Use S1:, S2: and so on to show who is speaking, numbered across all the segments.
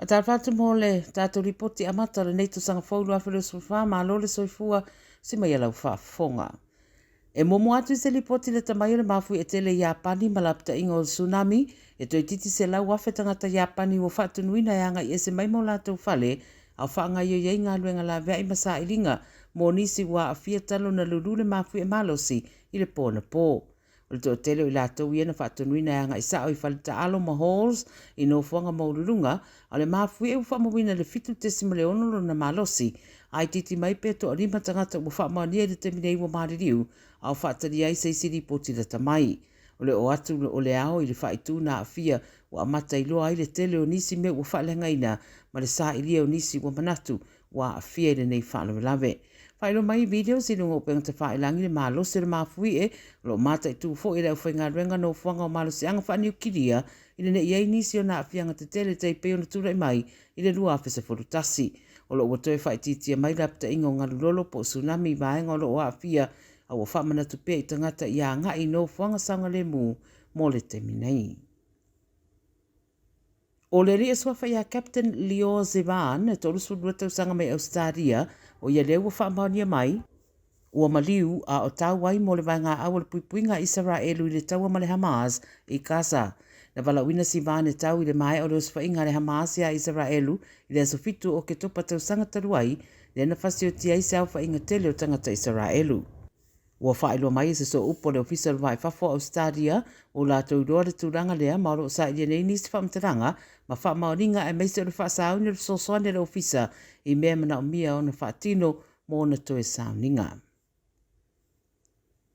S1: Faatalofa atu mo le tatou lipoti amata o lenei tausaga fou 2024, malo le soifua si mai lau faafofoga. E muamua atu i se lipoti lata mai o le mafuie tele i Iapani ma lapataiga o le tsunami, e toeitiiti 100,000 tagata Iapani ua faatonuina e agai ese mai ma o latou fale a o faagaoioi ai galuega laveai ma sailiga mo nisi ua aafia talu ona lulu le mafuie malosi i le po anapo. O le toatele o i latou ia na faatonuina e agai sao i faletaalo ma halls i nofoaga maualuluga, a o le mafuie ua faamauina i le 7.6 lona malosi, a itiiti mai pe toalima tagata ua faamaonia i le taimi nei ua maliliu, a o faatalia ai se isi lipoti lata mai. O le oo atu o le ao i le faaitu na aafia ua amata iloa ai le tele o nisi mea ua faaleagaina ma le sailia o nisi ua manatu ua aafia i lenei faalavelave. Faailoa mai i videos i luga o upega tafailagi le malosi o le mafuie o lo o mataitu foi e le aufaigaluega nofoaga o malosiaga faaniukilia ina ne i i ai nisi ona aafiaga tetele tai pei ona tulai mai i le 2011. O lo o ua toe faaitiitia mai lapataiga o galu lolo po o tsunami i vaega o lo o aafia a ua faamanatu pea i tagata ia agai i nofoaga saogalemu mo le taimi nei. O le alii suafa ia Captain Lior Zivan, e 32 tausaga mai Ausetalia, o ia lea ua faamaonia mai, ua maliu a o tau ai mo le vaegaau o le puipuiga a Isaraelu i le taua ma le Hamas i Gaza. Na valaauina Sivan e tau i le maea o le osofaiga a le Hamas iā Isaraelu i le aso 7 o Oketopa tausaga talu ai, lea na fasiotia ai se aofaiga tele o tagata Isaraelu. Ua faailoa mai e se sooupu a le Ofisa o le Va i Fafo o Ausetalia ua latou iloa le tulaga lea ma o lo o sailia nei nisi faamatalaga ma faamaoniga aemaise o le faasaoina o le fesoasoani a le Ofisa i mea e manaomia ona faatino mo ona toe sauniga.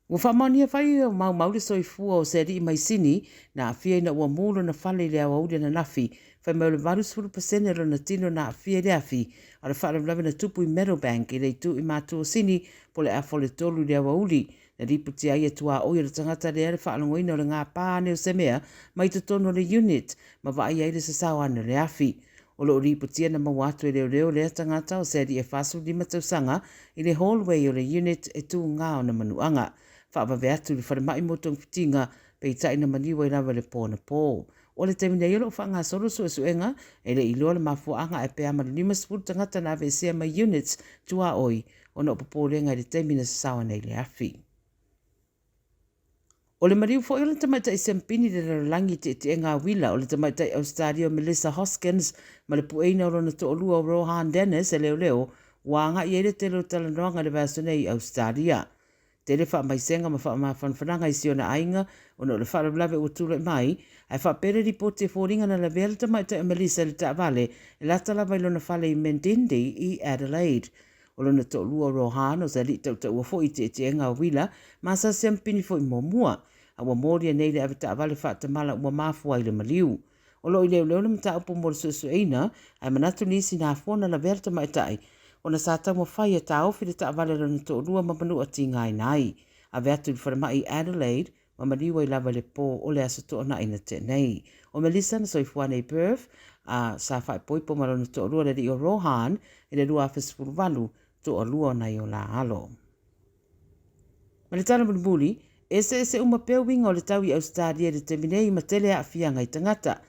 S1: Ua faamaonia fai o maumau le soifua o se alii mai Sini na aafia ina ua mu lona fale i le aoauli ananafi, fai mai o le 80% o lona tino na aafia i le afi, a o le faalavelave na tupu i Meadowbank i le itu i matu o Sini po o le afa o le 3 i le aoauli. Na lipotia ai e tuaoi o le tagata lea le faalogoina o le gapa ane o se mea mai totonu o le unit ma vaaia ai le sasao ane o le afi. O lo o lipotia na maua atu e leoleo lea tagata o se alii e 45 tausaga i le hallway o le unit e tūgā ona manuaga. Faavave atu i le falemai mo togafitiga, peitai na maliu ai lava i le po anapō. O le taimi nei o lo o faagasolo suesuega, e le i iloa le mafuaaga ae pe a ma le 50 tagata na aveesea mai units tuaoi ona o popolega i le taimi na sasao ane ai le afi. O le maliu foi o le tamaitai siampini i le lalolagi i tietieega uila o le tamaitai Ausetalia o Melissa Hoskins ma le pueina o lona toalua o Rohan Dennis e leoleo ua agai ai le tele o talanoaga i le vaiaso nei i Ausetalia. Tele faamaisega ma faamafanafanaga i si ona aiga ona o le faalavelave ua tulai mai, ae faapea le lipoti e foliga na lavea le tamaitai o Melissa i le taavale e lata lava i lona fale i Menindee i Adelaide. O lona toalua o Rohan, o se alii tautaua foi i tietiega o uila ma sa siampini foi muamua, a ua molia nei le avetaavale faatamala ua mafua ai le maliu. O lo o i leoleo le mataupu mo le suesueina, ae manatu nisi na afua ona lavea le tamaitai ona sa taumafai e taofi le taavale a lona toalua ma manua tigaina ai. Ave atu i le falemai i Adelaide ma maliu ai lava i le po o le Aso Toonai na tea nei. O Melissa na soifua nei i Perth, a sa faaipoipo ma lona toalua le alii o Rohan i le 2018, toalua o nai o la alo. Ma le tala mulimuli, eseese uma pea uiga o le tau i Ausetalia i le taimi nei ma tele aafiaga i tagata.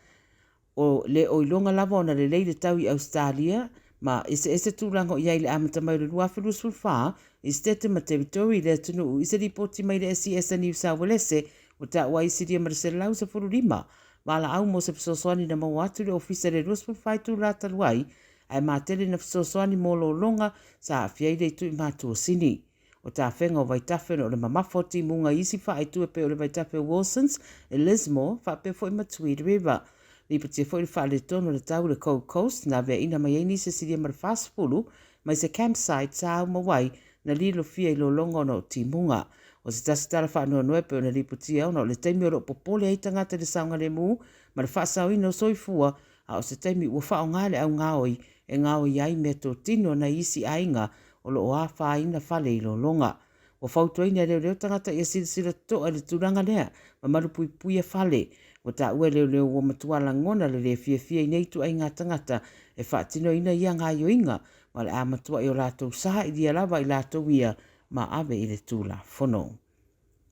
S1: O le o iloga lava ona lelei le tau i Ausetalia, ma eseese tulaga o i ai i le amata mai o le 2024 i Setete ma Territory i le atunuu i se lipoti mai le SES a Niu Sauelese ua taua ai silia ma le 115 valaau mo se fesoasoani na maua atu i le ofisa i le 24 itulā talu ai, ae matele na fesoasoani mo lologa sa aafia ai le itu i Matuosini. O tafega o vaitafe ona o le mamafa o timuga i isi faaitu e pei o le vaitafe o Wilsons, e Lismore, faapea foi ma Tweed River. Lipotia foi le faaletonu o le tau i le Gold Coast na aveaina mai ai nisi e silia ma le 40 mai se campsite sa aumau ai na lilofia i lologa ona o timuga. O se tasi tala faanoanoa e pei ona lipotia ona o le taimi o lo o popole ai tagata i le saogalemu ma le faasaoina o soifua a o se taimi ua faaaoga le augaoi e gaoi ai meatotino a nai isi aiga o lo o afaina fale i lologa. Ua fautuaina e leoleo tagata ia silasila totoa i le tulaga lea ma malupuipuia fale. Ua taua e leoleo ua matua lagona le le fiafia i nei ituaiga tagata e faatinoina ia gaoioiga ma o le a matuai o latou sailia lava i latou ia ma ave i le Tulafono.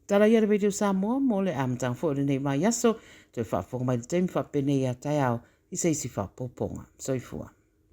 S1: Tala ia le Radio Samoa mo le amataga foi o lenei vaiaso. Toe faafofoga mai i le taimi faapenei a taeao. i se isi faaopoopoga. Soifua.